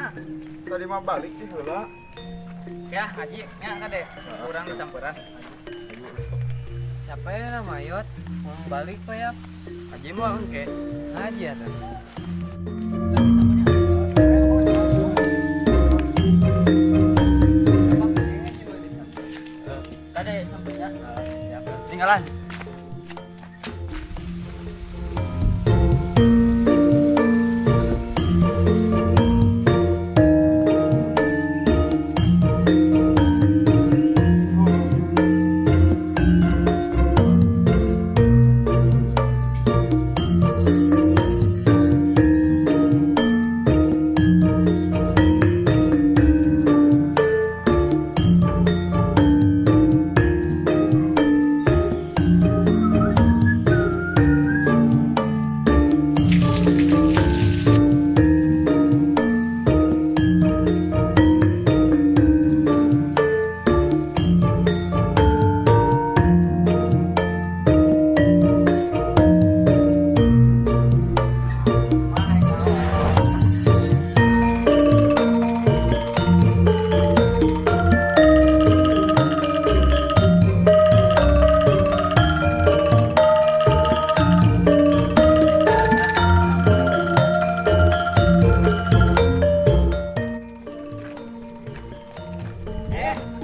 Mana? Tadi mah balik sih heula. Ya, Haji, ya kade. Urang disamperan. Siapa ya nama Yot? Mau balik kok ya? Haji mau engke. Ngaji ya tuh. Kade sampenya. Tinggalan.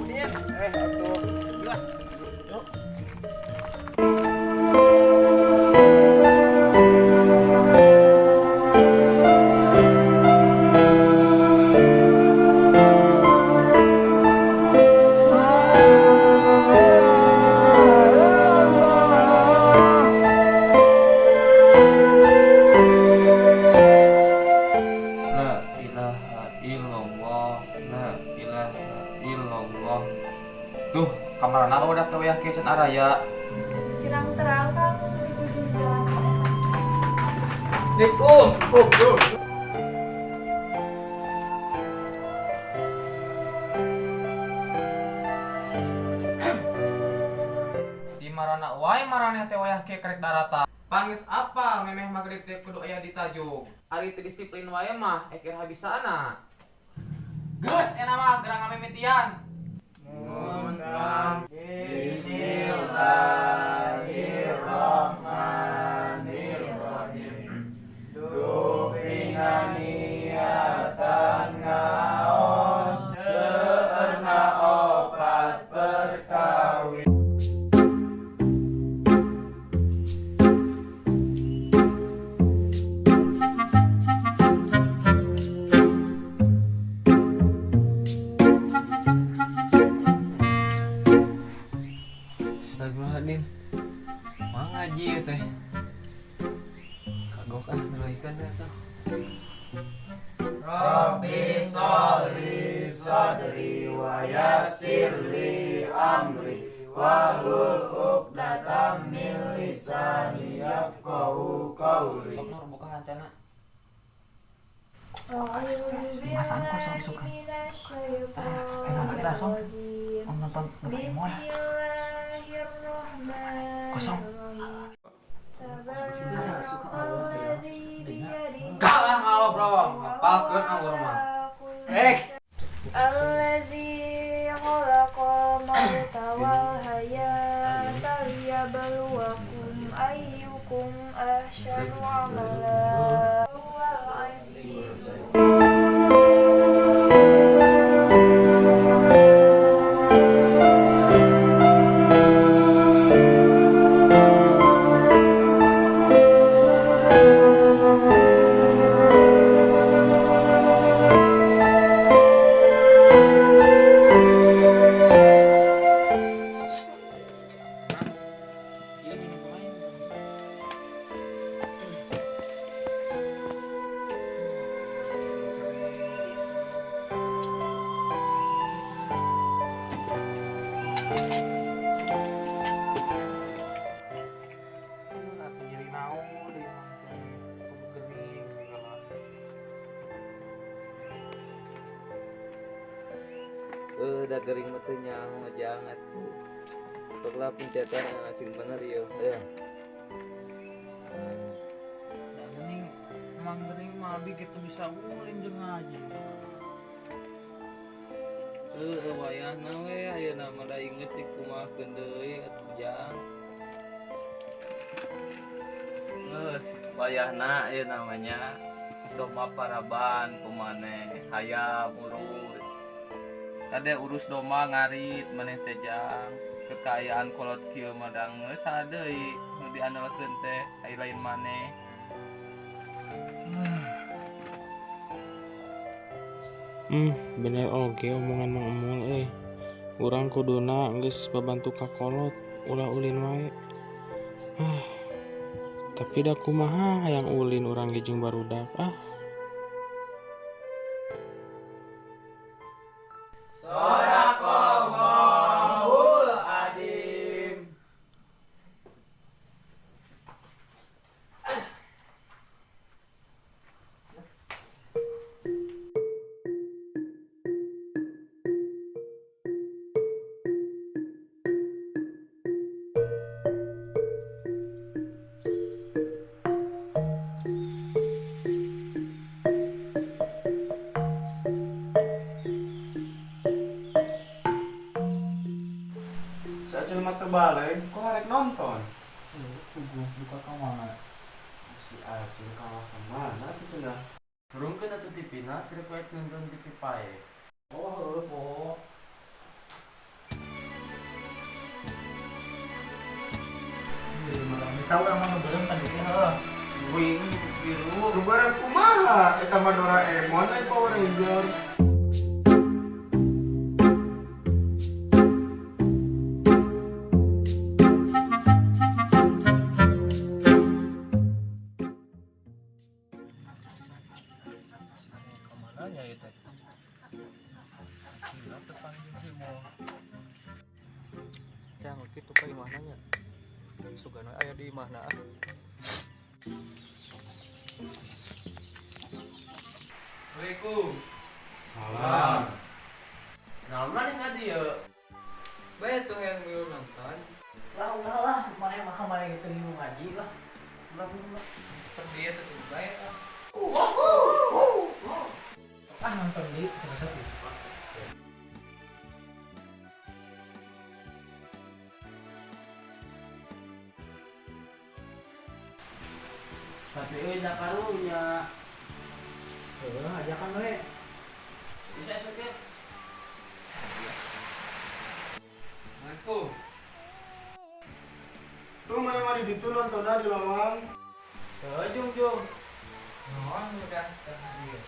Udin. Atuh. Dua. Yuk. La ilaha illallah, la ilaha illallah. Duh, kamarana udah teu ya kieu can araya. Kirang terang Kang di ujung jalan. Assalamualaikum. Oh, oh. Di marana wae maraneh teh wayah kieu karek darata. Pangis apal memeh magrib teh kudu aya di tajug. Ari teu disiplin wae mah ek iraha bisana. Geus enak mah gerang ngamimitian. Mun Kang. Bismillahirrahmanirrahim. Dupi niatan ngaos seueurna opat perkawis. Astagfirullahaladzim. Mang ngaji ya teh. Kagok ah ngelaikan ya tuh. Rabbi sholli sadri wa yassir li amri wahlul 'uqdatam min lisani yafqahu qawli. Sok Nur buka hancana. Masaan kosong isukan. Ayo kosong. Om nonton Doraemon. Kosong. Kalah ngalobrol, hafalkeun alur mah. Alladzi khalaqal mauta wal hayata liyabluwakum ayyukum ahsanu amala. Wal azizul Nyeri naon deui mah teh. Kudu gering segala. Da gering mah teu nyaho jangan tuh. Sok lah pencetan anu bener ieu. Ayo. Da geuning emang gering mah abi gitu bisa ulin jeung ngaji. Ngeunahna we ayeuna mah da geus dikumahakeun deui atuh Jang. Geus wayahna ayeuna mah nya domba paraban ku maneh hayam urus. Kade urus domba ngarit maneh teh Jang. Kekayaan kolot kieu mah da geus saha deui nu diandalkeun teh ai lain maneh. Bener oge omongan Mang Emul euy. Urang kuduna geus babantu ka kolot, ulah ulin wae. Ah. Tapi da kumaha hayang ulin urang ge jeung barudak ah. Shadaqallahul adzim. Si Acil mah teu balik, kok arek nonton? Tunggu, buka ka mana? Si Acil kalah kemana tuh cenah? Turunkeun atuh TV-na, keur poek nonton TV pae. Oh, heueuh poho. Tahu emang nu beureum tadi teh heuh. Wing biru. Lebaran kumaha? Eta mah Doraemon lain Power Rangers. Kemana nya ieu teh? Sila teu panggil si Mul. Cang kitu ka imahna nya. Sugana aya di imahna ah. Assalamualaikum. Salam. Naon maneh ka dieu? Bae tuh hayang ngilu nonton. Lah ulah lah, mana mah kamari gitu ngilu ngaji lah. Ulah ulah. Perdi eta tuh bae ah. Ah nonton di resep ya. Tapi euy da karunya. Heuh, ajakan we. Bisa esuk ya? Assalamualaikum. Tuh mana mah di ditu nontonna di lawang. Heuh, jung jung. Naon udah tengah ieu.